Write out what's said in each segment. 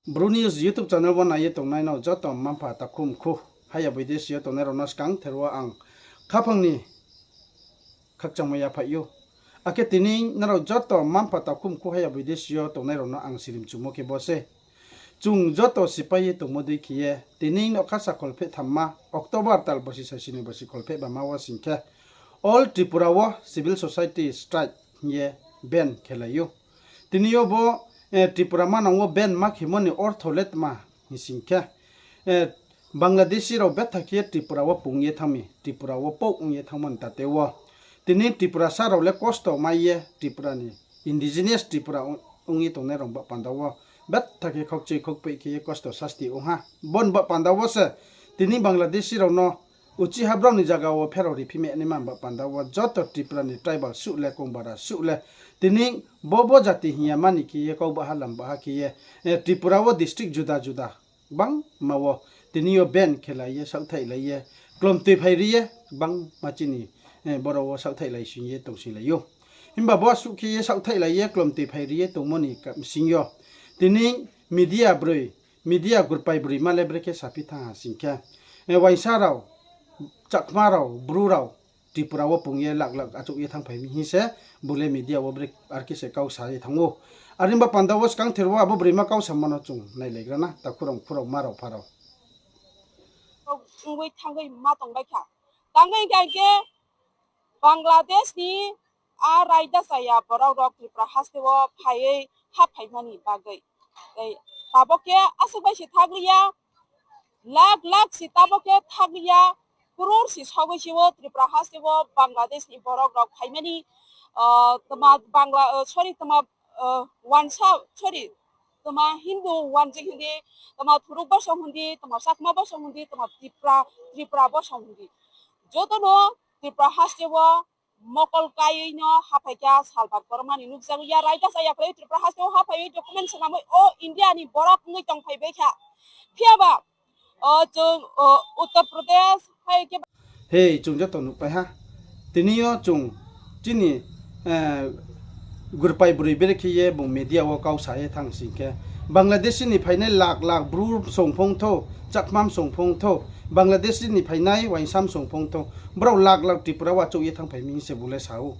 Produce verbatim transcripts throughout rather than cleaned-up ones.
Bru News YouTube channel wo nai ye tongnai no joto mma-mpha, takhu mkhu, haya bidesi yo tongnai rao no skangther wo ang khaphang ni khakchangmai yaphaih ou. Akhe tini nrao joto mma-mpha, takhu mkhu, haya bidesi yo tongnai rao no ang sirimchumo khe bo se. Chung joto sipai ye tongmo dei khe ye, tini nougkha sa kholpheh thamma October tal borsi saisi ni borsi kholpheh bama wo sing khe, all Tripura wo civil society strike hing ye ban khelai ou. Tini yo bo, eh, Tripura manang wo ban ma khemo ni ortho le tma hing sing khe, eh, Bangladeshi rao betha khe ye Tripura wo pung ye thanng mi, Tripura wo pouh ong ye thanngmo ni tate wo. Tini Tripurasa rao le kosto mai ye Tripura ni indigenous Tripura ong, ong ye tongnai rao ba panda wo betha khe khaukchui khaukpeih khe ye kosto sasti ong ha. Bo ni ba panda wo se tini Bangladeshi rao no uchih ha brao ni zaga wo pherao riphi mai naima ba panda wo joto Tripura ni tribal suh le, kongbara suh le, tini bo bo jati hing ya mani khe ye kau baha lam baha khe ye, eh, Tripura wo district juda juda gbangma wo tini yo ban khelai ye, saohthaihlai ye, klomtoi phai ri ye, gbangma chini, eh, boro wo saohthaihlai sing ye tongsinglai ou. Himba bo asuh khe ye saohthaihlai ye, klomtoi phai ri ye tongmo ni ka-, bsing yo tini media broi, media gurpai broima le brekhe saphi thanng ha sing khe, eh, uaingsa rao, Chakma rao, Bru rao, Tripura wo pung ye lak lak achouh ye thanngphai mi hing se, bung le media wo bre-, ar khe se kau sa ye thanng ou. Are ong ba panda wo skangther wo abo broima kau samo no chung nailaigra na, takhu rao, mkhu rao, mma rao, mpha rao. Ongwi thanngwi ma tongbai kha. Tangwi hingkhe Bangladesh ni a raida chaya borok rok Tripura haste o phaiwi haphaimani bagwi. Tei tabok khe aswk bai se thakliya, lak lak se tabok khe thakliya, crore se sogwi se o Tripura haste o Bangladesh ni borok rok phaimani, ah, tma Bangla, ah, sorry, tma, ah, wansa, sorry, tma Hindu wanjing hindi, tma Thuruk bosong hindi, tma Chakma bosong hindi, tma Tripura, Tripura bosong hindi. Jotono Tripura haste o mokol kaiwi no haphaikha, salbat kormani nukjakya, raida chaya khlaiwi Tripura haste o haphaiwi document swnamwi o India ni borok wngwi tongphaibaikha. Phiyaba o chwng, o, Uttar Pradesh hai khe. Hei, chung joto nuhpai ha. Tini yo chung chini, eh, gurpai broi bere khe ye bung media wo kau sa ye thanng sing khe, Bangladeshi ni phainai lak lak Bru msong phung thou, Chakma msong phung thou, Bangladeshi ni phainai uaingsa msong phung thou, brao lak lak Tripura wo achouh ye thanngphai mi hing se bung le sa ou.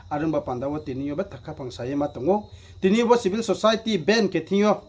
Are ong ba panda wo tini yo betha khaphang sa ye ma tong ou. Tini yo bo civil society ban khe thing yo,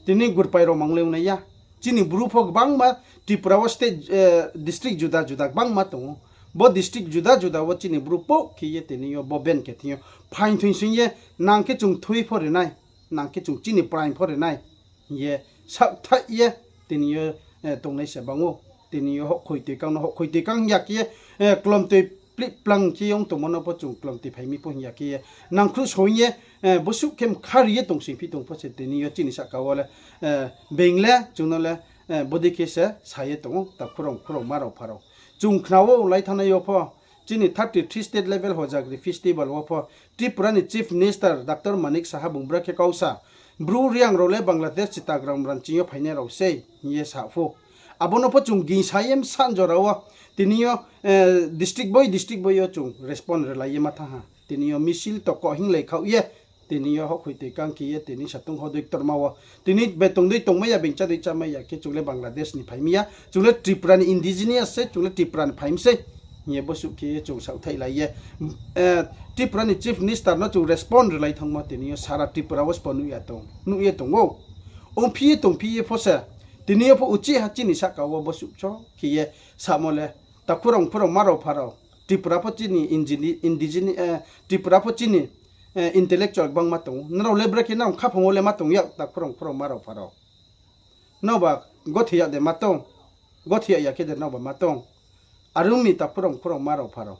tini gurpai rao mang le ong nai ya. Chini Bru pho gbangma Tripura wo state, eh, district juda juda gbangma tong ou. Bo district juda juda wo chini Bru pouh khe ye tini yo bo ban khe thing yo phaing thoing sing ye nang khe chung thui pho ri nai, nang khe chung chini praing pho ri nai hing ye saohthaih ye tini yo, eh, tongnai se bang ou. Tini yo houhkhoi tui kang no houhkhoi tui kang hing ya khe ye, eh, klomtoi plih plang khe ye ong tongmo no pho chung klomtoi phai mi pho hing ya khe ye nangkhruh soing ye, eh, bosuh khe mkha ri ye tongsing phi tong pho se tini yo chini sahka wo le, eh, being le chung no le, eh, bodei khe se sa ye tong ou, takhu rao, mkhu rao, mma rao, mpha rao. Chung khna wo lai thanngnai yo pho, chini thirty three state level Hojagri festival wo pho Tripura ni Chief Minister Doctor Manik Saha bung bra khe kau sa, Bru Reang rao le Bangladesh Chittagram branching yo phainai rao sei hing ye sa pho. Abo no pho chung gingsa ye bsa jora wo tini yo, eh, district boi district boi yo chung respond rwlai ye ma thanng ha. Tini yo misil tokko hinglai khaoh ye, tini yo houhkhoi tui kang khe ye tini satung hodoi ktorma wo. Tini betong dei tongmai ya, being chá dei chámai ya khe chung le Bangladesh ni phai mi ya, chung le Tripura ni indigenous se, chung le Tripura ni phai mi sei hing ye bosuh khe ye chung saohthaihlai ye, eh, Tripura ni Chief Minister no chung respond rwlai thanngmo tini yo sara Tripura wo sbo nuh ya tong, nuh ye tong ou. Ongphi ye tongphi ye pho se, tini yo pho uchih ha chini sahka wo bosuh cho khe ye samo le, takhu rao, mkhu rao, mma rao, mpha rao, Tripura pho chini indigeni-, indigeni-, eh, Tripura pho chini, eh, intellectual gbangma tong ou. Nrao le brekhe nang khaphang wo le ma tong ya, takhu rao, mkhu rao, mma rao, mpha rao. Nrao ba gothe ya de ma tong, gothe ya ya khe de nrao ba ma tong. Are ong mi takhu rao, mkhu rao, mma rao, mpha rao.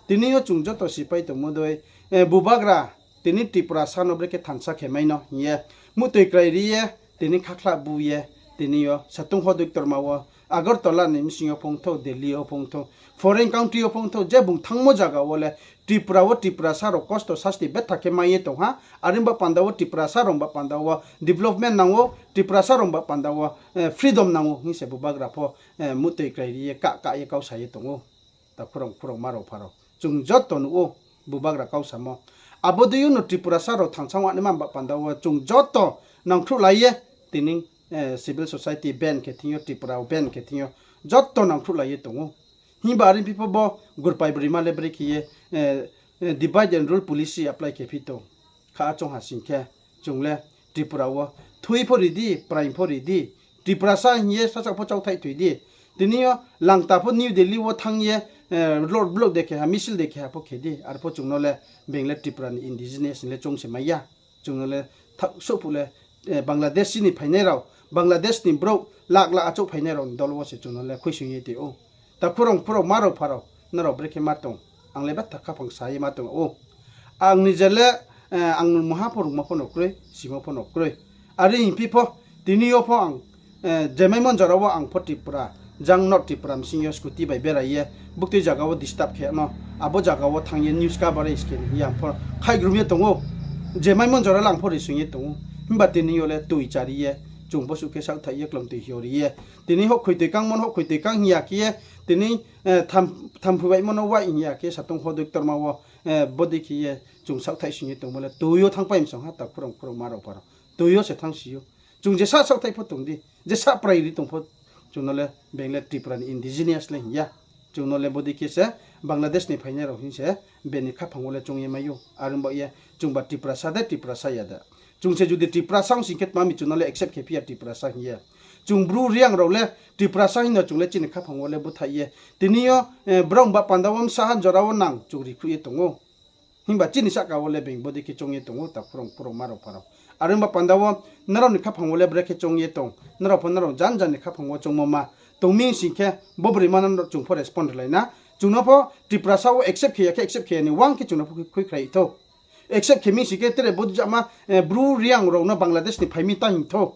Tini yo chung joto sipai tongmo dei, eh, bubagra, tini Tripurasa no brekhe thansa khe mai no hing ye, muhtoi krai ri ye, tini khakhla bu ye, tini yo satung hodoi ktorma wo, Agartala ni bsing yo phung thou, Delhi yo phung thou, foreign country yo phung thou, je bung thanngmo zaga wo le Tripura wo Tripurasa rao kosto sasti betha khe mai ye tong ha, are ong ba panda wo Tripurasa rao ba panda wo development nang ou, Tripurasa rao ba panda wo, eh, freedom nang ou hing se bubagra pho, eh, muhtoi krai ri ye, kah kah ye kau sa ye tong ou. Takhu rao, mkhu rao, mma rao, mpha rao, chung joto nuh ou bubagra kau samo. Abo dei yo no Tripurasa rao thansa ong naima ba panda wo chung joto nangkhruhlai ye tini civil society ban khe thing yo, Tripura wo ban khe thing yo, joto nangkhruhlai ye tong ou. Himba are phi pho bo gurpai broima le brekhe ye divide and rule policy apply khe phi tong. Kha choung ha sing khe, chung le Tripura wo thui pho ri di, praing pho ri di, Tiprasa hing ye sasaoh pho chaohthaih thoi di. Tini yo langta pho New Delhi wo thanng ye road block de khe ha, misil de khe ha pho khe di. Arpho chung no le being le Tripura ni indigenous hing le choung se mai ya. Chung no le souhphuh le Bangladesh ni phainai rao, Bangladesh ni brouh lak lak achouh phainai rao ni dol wo se chung no le khuisoing ye tong ou. Takhu rao, phu rao, ma rao, pha rao, nrao brekhe ma tong, ang le betha khaphang sa ye ma tong ou. Ang ni je le, ang mungha pho rungmo pho no kroi, simo pho no kroi. Are hing phi pho, tini yo pho ang, je maimo jora wo ang pho Tripura, jang North Tripura bsing yo scooty bai berai ye, buktui zaga wo disturb khe no, abo zaga wo thanng ye news coverage khe ni hing ye ang pho khaihgrum ye tong ou. Je maimo jora le ang pho risoing ye tong ou. Himba tini yo le toi chari ye, chung bosuh khe saohthaih ye klomtoi hiori ye, tini houhkhoi toi kangmo no houhkhoi toi kang hing ya khe ye, tini thamphu baihmo no wai hing ya khe satong hodoi ktorma wo, bodei khe ye chung saohthaih sing ye tongmo le toi yo thanngpai msong ha, takhu rao, phu rao, ma rao, pha rao. Toi yo se thanngsi ou. Chung jesa saohthaih pho tong di, jesa prai ri tong pho, chung no le being le Tripura ni indigenous le hing ya. Chung no le bodei khe se Bangladesh ni phainai rao hing se bini khaphang wo le choung ye mai ou. Are ong ba ye chungba Tiprasa de, Tiprasa ya de. Chung se judi Tiprasa ong sing khe tma mi chung no le accept khe phi ya Tiprasa hing ye. Chung Bru Reang rao le Tiprasa hing no chung le chini khaphang wo le búthaih ye. Tini yo, brao ba panda wo bsa ha jora wo nang chung rikhruh ye tong ou. Himba chini sahka wo le being bodei khe choung ye tong ou, takhu rao, phu rao, ma rao, pha rao. Are ong ba panda wo nrao ni khaphang wo le brekhe choung ye tong, nrao pho nrao janja ni khaphang wo choungmo ma tong mi sing khe, bo broima no chung pho respond rilai na. Chung no pho Tiprasa wo accept khe ya khe accept khe ya ni uang khe chung no pho khuikhrai thou. Accept khe mi sing khe tre bodei jama, Bru Reang rao no Bangladesh ni phai mi ta hing thou.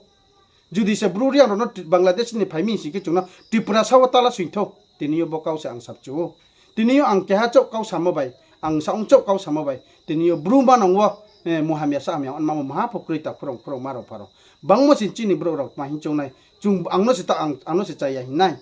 Judi se Bru Reang rao no Bangladesh ni phai mi sing khe chung no Tiprasa wo tala soing thou. Tini yo bo kau se ang sapchu ou. Tini yo ang keha chouh kau samo bai, ang saong chouh kau samo bai, tini yo Bru manang wo, munghamya sahamya ongma mo maha pho kroi, takhu rao, phu rao, ma rao, pha rao. Bangmo se chini brouh rao tma hing choung nai. Ang no se chaya hing nai.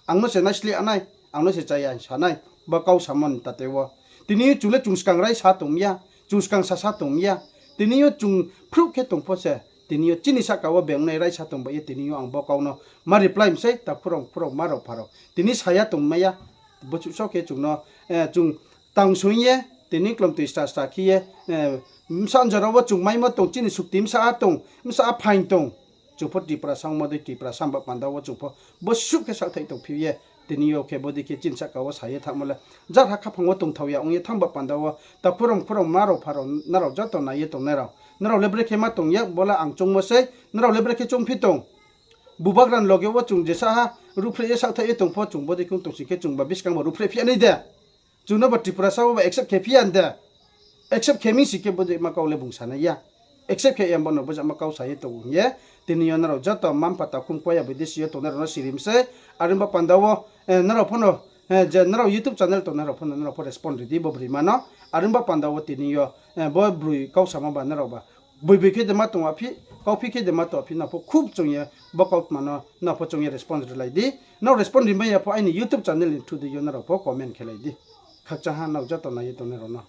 Ang no se naisle nai, ang no se chaya hing sa nai, bo kau samo ni tate wo. Tini yo chung le chung skang raisa tong mi ya, chung skang sasa tong mi ya. Tini yo chung phruh khe tong pho se, tini yo chini sahka wo being nai raisa tong bai ye tini yo ang bo kau no ma reply mi sei, takhu rao, phu rao, ma rao, pha rao. Tini sa ya tong mai ya, bosuh so khe chung no, chung tang soing ye, tini klomtoi sta sta khe ye, bsa jora wo chung maimo tong, chini sukti bsa a tong, bsa a phaing tong. Chung pho Tiprasa ongmo dei Tiprasa ba panda wo chung pho bosuh khe saohthaih tongphi ye, tini yo khe bodei khe chini sahka wo sa ye thanngmo le, jarha khaphang wo tongthao ya ong ye thanng ba panda wo, takhu rao, phu rao, ma rao, pha rao, nrao joto nai ye tongnai rao, nrao le brekhe ma tong ya, bo le ang choungmo sei, nrao le brekhe choungphi tong. Bubagra ni loge wo chung jesa ha ruhphreh ye saohthaih ye tong pho, chung bodei khe ong tong sing khe chungba buskang bo ruhphreh phi ya nai de. Chung no bo Tiprasa wo ba accept khe phi ya de. Accept khe mi sing khe bodei ma kau le bung sa nai ya. Accept khe ya bo no bo jama kau sa ye tong hing ye. Tini yo nrao joto mma-mpha takhum koya bidesi yo tongnai rao no sirim sei. Are ong ba panda wo, nrao pho no, je nrao YouTube channel tongnai rao pho no nrao pho respond ri di bo broima no. Are ong ba panda wo tini yo, bo broi kau samo ba nrao ba boiboi khe de ma tong aphi, kauphi khe de ma tong aphi, nrao pho khub choung ye bo kautma no nrao pho choung ye respond rilai di. Nrao respond rimai ya pho aini YouTube channel ni through di yo nrao pho comment khelai di. Khakchang ha nrao joto nai ye tongnai rao no.